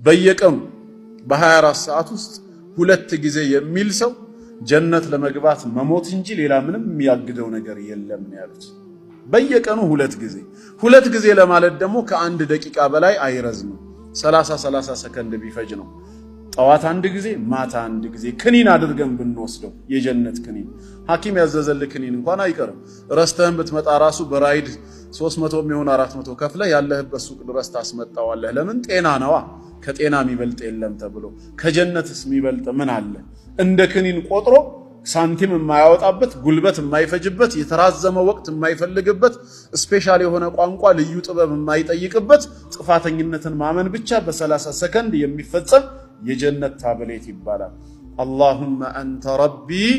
በየቀኑ በ24 ሰዓት ውስጥ ሁለት ጊዜ የሚል ሰው ጀነት ለመግባት መሞት እንጂ ሌላ ምንም የሚያግደው ነገር የለም ያሉት። በየቀኑ ሁለት ጊዜ። ሁለት ጊዜ ለማለት ደግሞ ከአንድ ደቂቃ በላይ አይረዝምም። 30 30 ሰከንድ ቢፈጅ ነው። ጠዋት አንድ ጊዜ፣ ማታ አንድ ጊዜ ክኒን አድርገን ብንወስደው የጀነት ክኒን፣ ሐኪም ያዘዘልህ ክኒን እንኳን አይቀርም። ረስተህን ብትመጣ ራሱ በራይድ 300 የሚሆን 400 ከፍለህ ያለህበት ሱቅ ድረስ ታስመጣዋለህ። ለምን? ጤና ነዋ። ከጤና የሚበልጥ የለም ተብሎ ከጀነትስ የሚበልጥ ምን አለ? እንደ ክኒን ቆጥሮ ሳንቲም የማያወጣበት፣ ጉልበት የማይፈጅበት፣ የተራዘመ ወቅት የማይፈልግበት፣ special የሆነ ቋንቋ ልዩ ጥበብ የማይጠይቅበት፣ ጥፋተኝነትን ማመን ብቻ በ30 ሰከንድ የሚፈጸም የጀነት ታብሌት ይባላል። اللهم أنت ربي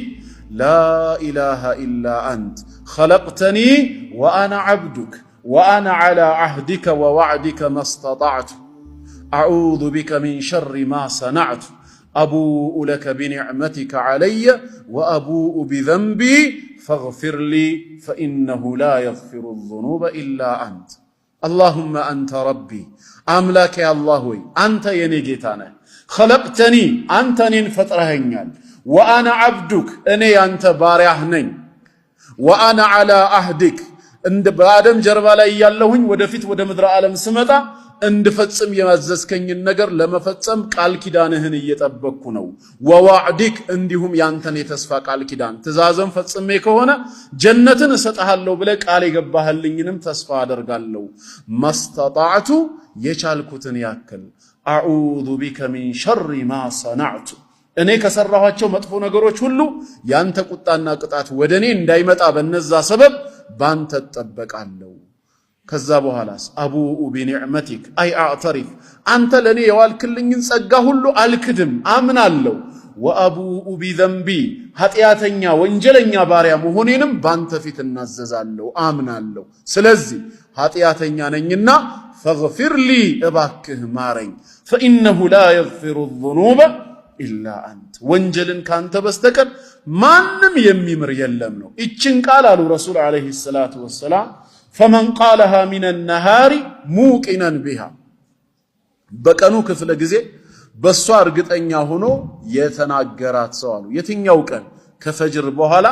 لا إله إلا أنت خلقتني وأنا عبدك وأنا على عهدك ووعدك ما استطعت أعوذ بك من شر ما صنعت أبوء لك بنعمتك علي وأبوء بذنبي فاغفر لي فإنه لا يغفر الذنوب إلا أنت። اللهم أنت ربي፣ አምላኬ አላህ ሆይ አንተ የኔ ጌታ ነህ። خلقتني፣ አንተ እኔን ፈጥረኸኛል። وأنا عبدك፣ እኔ ያንተ ባሪያህ ነኝ። وأنا على عهدك፣ በአደም ጀርባ ላይ እያለሁኝ ወደፊት ወደ ምድረ ዓለም ስመጣ እንድፈጽም የማዘዝከኝን ነገር ለመፈጸም ቃል ኪዳንህን እየጠበቅኩ ነው። ووعدك፣ እንዲሁም ያንተን የተስፋ ቃል ኪዳን ትእዛዝን ፈጽሜ ከሆነ ጀነትን እሰጥሃለሁ ብለህ ቃል የገባህልኝንም ተስፋ አደርጋለሁ። ما استطعت፣ የቻልኩትን ያክል። أعوذ بك من شر ما صنعت፣ እኔ ከሰራኋቸው መጥፎ ነገሮች ሁሉ ያንተ ቁጣና ቅጣት ወደ እኔ እንዳይመጣ በነዛ ሰበብ ባንተ እጠበቃለሁ። ከዛ በኋላስ أبوء بنعمتك أي أعترف፣ አንተ ለእኔ የዋልክልኝን ጸጋ ሁሉ አልክድም፣ አምናለሁ። وأبوء بذنبي፣ ኃጢአተኛ ወንጀለኛ ባሪያ መሆኔንም ባንተ ፊት እናዘዛለሁ፣ አምናለሁ። ስለዚህ ኃጢአተኛ ነኝና فاغفر لي፣ እባክህ ማረኝ። فإنه لا يغفر الذنوب إلا أنت፣ ወንጀልን ካንተ በስተቀር ማንም የሚምር የለም ነው። ይችን ቃል አሉ ረሱል عليه الصلاة والسلام فمن قالها من النهار موقنا بها፣ በቀኑ ክፍለ ጊዜ በሷ እርግጠኛ ሆኖ የተናገራት ሰው አሉ። የትኛው ቀን? ከፈጅር በኋላ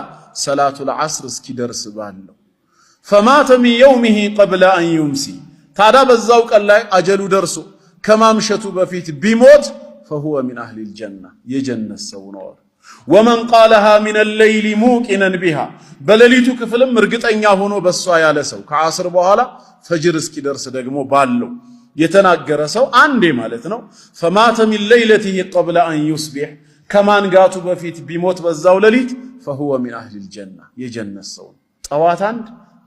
ሰላቱል ዐስር እስኪደርስ ባለው። فمات من يومه قبل أن يمسي፣ ታዳ በዛው ቀን ላይ አጀሉ ደርሶ ከማምሸቱ በፊት ቢሞት فهو من أهل الجنة፣ የጀነት ሰው ነው አሉ። ومن قالها من الليل موقنا بها፣ በሌሊቱ ክፍልም እርግጠኛ ሆኖ በሷ ያለ ሰው ከዓስር በኋላ ፈጅር እስኪደርስ ደግሞ ባለው የተናገረ ሰው አንዴ ማለት ነው። فمات من ليلته قبل أن يصبح፣ ከማንጋቱ በፊት ቢሞት በዛው ሌሊት فهو من أهل الجنة፣ የጀነት ሰው ነው። ጠዋት አንድ፣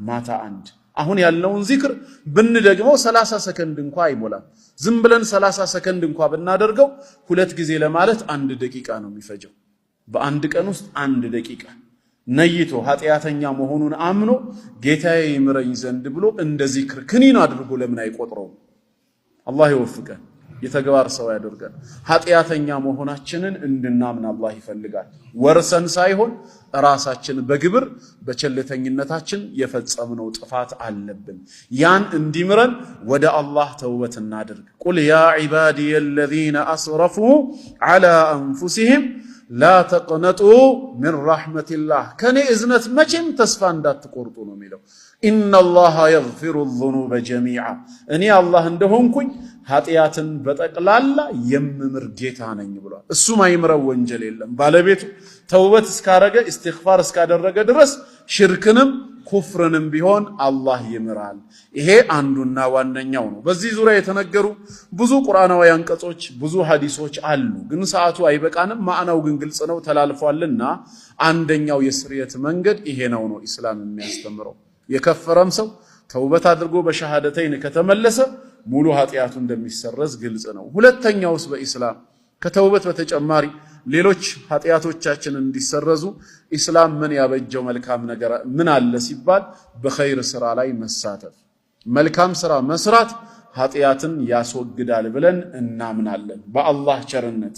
ማታ አንድ። አሁን ያለውን ዚክር ብንደግመው 30 ሰከንድ እንኳ አይሞላም። ዝም ብለን 30 ሰከንድ እንኳ ብናደርገው ሁለት ጊዜ ለማለት አንድ ደቂቃ ነው የሚፈጀው። በአንድ ቀን ውስጥ አንድ ደቂቃ ነይቶ ኃጢአተኛ መሆኑን አምኖ ጌታዬ ይምረኝ ዘንድ ብሎ እንደ ዚክር ክኒን አድርጎ ለምን አይቆጥረውም? አላህ ይወፍቀን፣ የተግባር ሰው ያደርገን። ኃጢአተኛ መሆናችንን እንድናምን አላህ ይፈልጋል። ወርሰን ሳይሆን ራሳችን በግብር በቸልተኝነታችን የፈጸምነው ጥፋት አለብን። ያን እንዲምረን ወደ አላህ ተውበት እናድርግ። قل يا عبادي الذين أسرفوا على أنفسهم لا تقنطوا من رحمة الله፣ ከኔ እዝነት መቼም ተስፋ እንዳትቆርጡ ነው የሚለው። إن الله يغفر الذنوب جميعا፣ እኔ አላህ እንደሆንኩኝ ኃጢአትን በጠቅላላ የምምር ጌታ ነኝ ብሏል። እሱ ማይምረው ወንጀል የለም። ባለቤቱ ተውበት እስካረገ እስትግፋር እስካደረገ ድረስ ሽርክንም ኩፍርንም ቢሆን አላህ ይምራል። ይሄ አንዱና ዋነኛው ነው። በዚህ ዙሪያ የተነገሩ ብዙ ቁርአናዊ አንቀጾች፣ ብዙ ሐዲሶች አሉ። ግን ሰዓቱ አይበቃንም። ማዕናው ግን ግልጽ ነው ተላልፏልና፣ አንደኛው የስርየት መንገድ ይሄ ነው ነው ኢስላም የሚያስተምረው። የከፈረም ሰው ተውበት አድርጎ በሸሃደተይን ከተመለሰ ሙሉ ኃጢአቱ እንደሚሰረዝ ግልጽ ነው። ሁለተኛውስ በኢስላም ከተውበት በተጨማሪ ሌሎች ኃጢአቶቻችን እንዲሰረዙ ኢስላም ምን ያበጀው መልካም ነገር ምን አለ ሲባል በኸይር ስራ ላይ መሳተፍ፣ መልካም ስራ መስራት ኃጢአትን ያስወግዳል ብለን እናምናለን በአላህ ቸርነት።